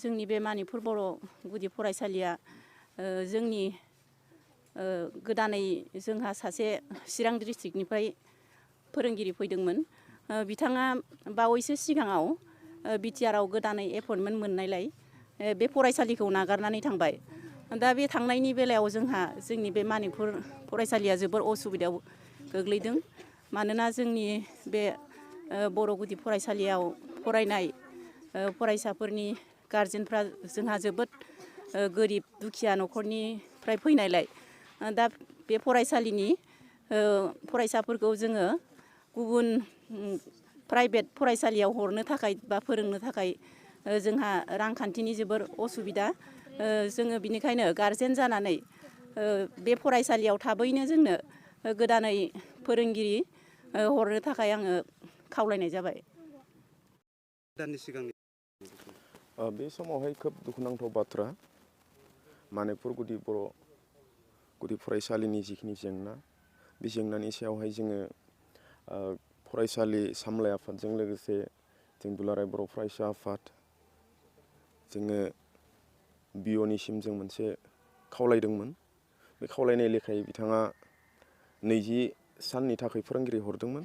जोंनि बे मणिपुर बर' गुदि फरायसालिया जोंनि गोदानै जोंहा सासे चिरां डिस्ट्रिक्टनिफ्राय फोरोंगिरि फैदोंमोन। बिथाङा बावैसो सिगाङाव बिटिआरआव गोदानै एपइन्टमेन्ट मोननायलाय बे फरायसालिखौ नागारनानै थांबाय। दा बे थांनायनि बेलायाव जोंनि बे मणिपुर फरायसालिया जोबोर असुबिदायाव गोग्लैदों। मानोना जोंनि बे बर' गुदि फरायसालियाव फरायनाय फरायसाफोरनि गार्जेनफ्रा जोंहा जोबोद गोरिब दुखिया न'खरनिफ्राय फैनायलाय दा बे फरायसालिनि फरायसाफोरखौ जोङो गुबुन प्राइभेट फरायसालियाव हरनो थाखाय बा फोरोंनो थाखाय जोंहा रांखान्थिनि जोबोर असुबिदा। जोङो बिनिखायनो गार्जेन जानानै बे फरायसालियाव थाबैनो जोंनो गोदानै फोरोंगिरि हरनो थाखाय आङो खावलायनाय जाबाय। बे समावहाय खोब दुखुनांथाव बाथ्रा, मणिपुर गुदि फरायसालिनि जिखिनि जेंना, बे जेंनानि सायावहाय जोङो फरायसालि सामलाय आफादजों लोगोसे जों दुलाराय बर' फरायसा आफाद, जोङो बिअनिसिम जों मोनसे खावलायदोंमोन। बे खावलायनाय लेखायै बिथाङा 20 साननि थाखाय फोरोंगिरि हरदोंमोन।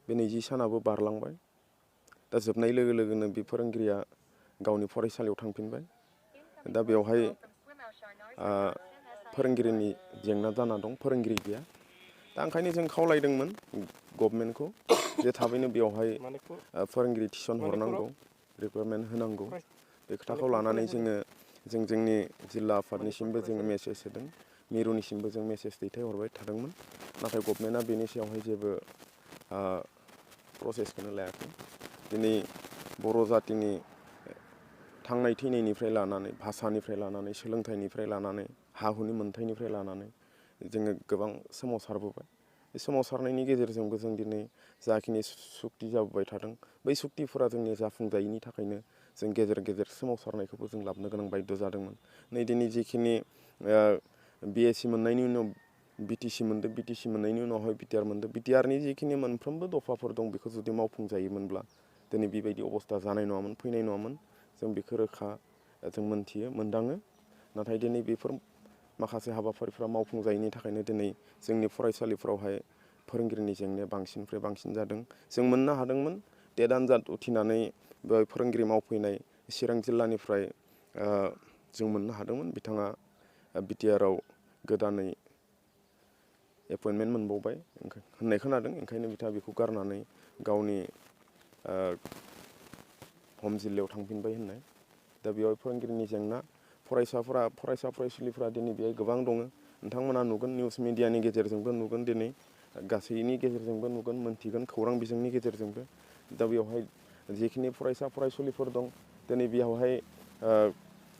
बे 20 सानाबो बारलांबाय। दा जोबनाय लोगो लोगोनो बे फोरोंगिरिया गावनि फरायसालियाव थांफिनबाय। दा बेवहाय फोरोंगिरिनि जेंना जाना दं, फोरोंगिरि गैया। दा ओंखायनो जों खावलायदोंमोन गभर्नमेन्टखौ जे थाबैनो बेवहाय फोरोंगिरि थिसन हरनांगौ, रिक्रुइटमेन्ट होनांगौ। बे खोथाखौ लानानै जोंनि जिल्ला आफादनिसिमबो जोङो मेसेज होदों, मिरुनिसिमबो जों मेसेज दैथायहरबाय थादोंमोन। नाथाय गभर्नमेन्टआ बेनि सायावहाय जेबो प्रसेसखौनो लायाखै। दिनै बर' जातिनि थांनाय थैनायनिफ्राय लानानै, भाषानिफ्राय लानानै, सोलोंथाइनिफ्राय लानानै, हा हुनि मोन्थाइनिफ्राय लानानै जोङो गोबां सोमावसारबोबाय। बे सोमावसारनायनि गेजेरजोंबो जों दिनै जाखिनि सुक्ति जाबोबाय थादों, बै सुक्तिफोरा जोंनि जाफुंजायैनि थाखायनो जों गेजेर गेजेर सोमावसारनायखौबो जों लाबोनो गोनां बायद' जादोंमोन। नै दिनै जिखिनि बिएसि मोननायनि उनाव बिटिसि मोनदों, बिटिसि मोननायनि उनावहाय बिटिआर मोनदों। बिटिआरनि जिखिनि मोनफ्रोमबो दफाफोर दं, बेखौ जुदि मावफुंजायोमोनब्ला दिनै बेबायदि अबस्था जानाय नङामोन, फैनाय नङामोन। जों बेखौ रोखा जों मोनथियो, मोनदाङो। नाथाय दिनै बेफोर माखासे हाबाफारिफ्रा मावफुंजायैनि थाखायनो दिनै जोंनि फरायसालिफ्रावहाय फोरोंगिरिनि जेंनाया बांसिननिफ्राय बांसिन जादों। जों मोननो हादोंमोन टेट आनजाद उथ्रिनानै फोरोंगिरि मावफैनाय चिरां जिल्लानिफ्राय जों मोननो हादोंमोन। बिथाङा बिटिआरआव गोदानै एपइन्टमेन्ट मोनबावबाय होननाय खोनादों। ओंखायनो बिथाङा बेखौ गारनानै गावनि हम जिल्लायाव थांफिनबाय होननाय। दा बेयाव फोरोंगिरिनि जेंना, फरायसा फरायसुलिफ्रा दिनै बेहाय गोबां दङ। नोंथांमोना नुगोन, निउस मिडियानि गेजेरजोंबो नुगोन, दिनै गासैनि गेजेरजोंबो नुगोन, मोनथिगोन, खौरां बिजोंनि गेजेरजोंबो। दा बेवहाय जिखिनि फरायसुलिफोर दं, दिनै बेयावहाय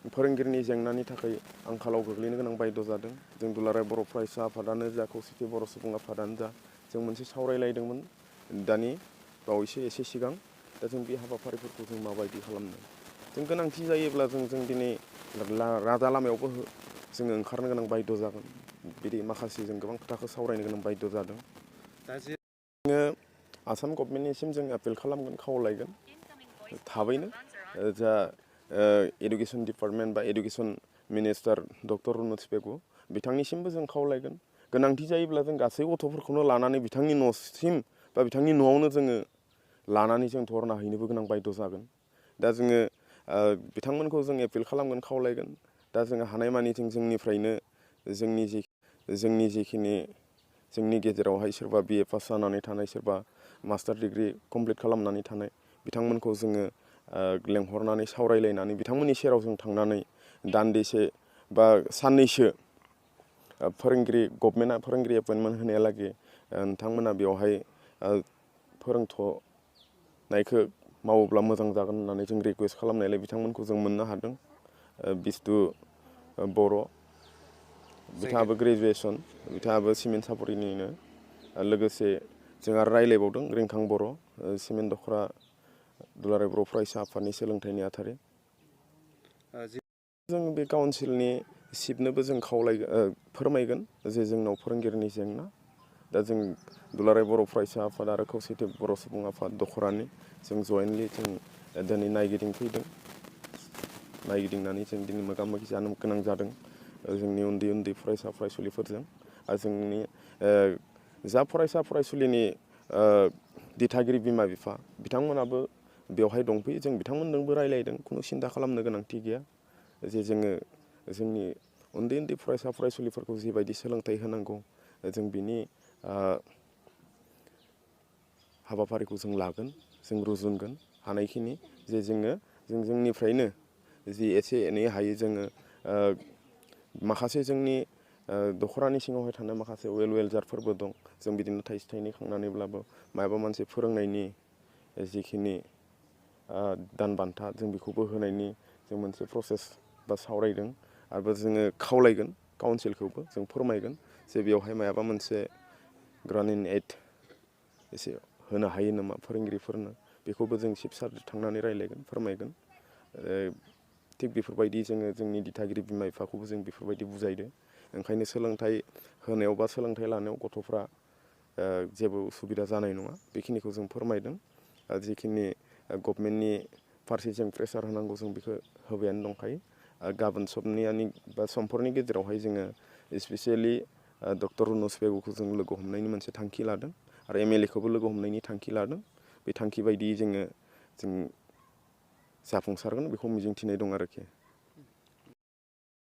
फोरोंगिरिनि जेंनानि थाखाय आंखालाव गोग्लैनो गोनां बायद' जादों। जों दुलाराय बर' फरायसा आफादानो जा, खौसेथि बर' सुबुं आफादानो जा, जों मोनसे सावरायलायदोंमोन दानि बावैसो एसे सिगां। दा जों बे हाबाफारिफोरखौ जों माबायदि खालामनो, जों गोनांथि जायोब्ला जों दिनै राजा लामायावबो जोङो ओंखारनो गोनां बायद' जागोन। बिदि माखासे जों गोबां खोथाखौ सावरायनो गोनां बायद' जादों। दा जोङो आसाम गभर्नमेन्टनिसिम जों आपिल खालामगोन, खावलायगोन थाबैनो जा एडुकेसन डिपार्टमेन्ट बा एडुकेसन मिनिस्टार डक्टर रुनुज पेगु, बिथांनिसिमबो जों खावलायगोन। गोनांथि जायोब्ला जों गासै गथ'फोरखौनो लानानै बिथांनि न'सिम बा बिथांनि न'आवनो जोङो लानानै जों धरना हैनोबो गोनां बायद' जागोन। दा जोङो बिथांमोनखौ जों एपिल खालामगोन, खावलायगोन। दा जोङो हानायमानि जोंनिफ्रायनो जोंनि गेजेरावहाय सोरबा बिए पास जानानै थानाय, सोरबा मास्टार डिग्रि कमप्लिट खालामनानै थानाय, बिथांमोनखौ जोङो लेंहरनानै सावरायलायनानै बिथांमोननि सेराव जों थांनानै दान्दिसे बा साननैसो गभर्नमेन्टआ फोरोंगिरि एपइन्टमेन्ट होनायालागै नोंथांमोना बेवहाय फोरोंथ'नायखौ मावोब्ला मोजां जागोन होननानै जों रिकुवेस्ट खालामनायलाय बिथांमोनखौ जों मोननो हादों। बिस्तु बर', बिथाङाबो ग्रेजुवेसन, बिथाङाबो सिमेन्ट सापरिनिनो। लोगोसे जों आरो रायज्लायबावदों रिंखां बर', सिमेन्ट दख'रा दुलाराय बर' फरायसा आफादनि सोलोंथाइ नेहाथारि। जों बे काउन्सिलनि चिफनोबो जों फोरमायगोन जे जोंनाव फोरोंगिरिनि जेंना। दा जों दुलाराय बर' फरायसा आफाद आरो खौसेथि बर' सुबुं आफाद दख'रानि जों जयेन्टलि जों दिनै नायगिदिंफैदों। नायगिदिंनानै जों दिनै मोगा मोगि जानो गोनां जादों जोंनि उन्दै उन्दै फरायसा फरायसुलिफोरजों आरो जोंनि जा फरायसा फरायसुलिनि दिथागिरि बिमा बिफा बिथांमोनाबो बेवहाय दंफैयो जों बिथांमोनजोंबो रायलायदों खुनु सिन्था खालामनो गोनांथि गैया जे जोङो जोंनि उन्दै उन्दै फरायसा फरायसुलिफोरखौ जिबायदि सोलोंथाइ होनांगौ जों बिनि हाबाफारिखौ जों लागोन जों रुजुनगोन हानायखिनि जे जों जोंनिफ्रायनो जि एसे एनै हायो जोङो माखासे जोंनि दख'रानि सिङावहाय थानाय माखासे वेलजारफोरबो दं जों बिदिनो थाइसे थाइनै खांनानैब्लाबो माबा मोनसे फोरोंनायनि जिखिनि दान बान्था जों बेखौबो होनायनि जों मोनसे प्रसेस बा सावरायदों आरो जोङो खावलायगोन काउन्सिलखौबो जों फोरमायगोन जे बेवहाय मायाबा मोनसे ग्रान्ट इन एड एसे होनो हायो नामा फोरोंगिरिफोरनो बेखौबो जों चिफ सारजों थांनानै रायलायगोन फोरमायगोन थिग बेफोरबायदि जोङो जोंनि दिथागिरि बिमा बिफाखौबो जों बेफोरबायदि बुजायदो ओंखायनो सोलोंथाइ होनायाव बा सोलोंथाइ लानायाव गथ'फ्रा जेबो उसुबिदा जानाय नङा बेखिनिखौ जों फोरमायदों जिखिनि गभर्नमेन्टनि फारसे जों प्रेसार होनांगौ जों बेखौ होबायानो दंखायो गाबोन समनियानि बा समफोरनि गेजेरावहाय जोङो स्पेसियेलि डक्टर रुनुस पेगुखौ जों लोगो हमनायनि मोनसे थांखि लादों आरो MLA खौबो लोगो हमनायनि थांखि लादों बे थांखि बायदियै जों जाफुंसारगोन बेखौ मिजिंथिनाय दं आरोखि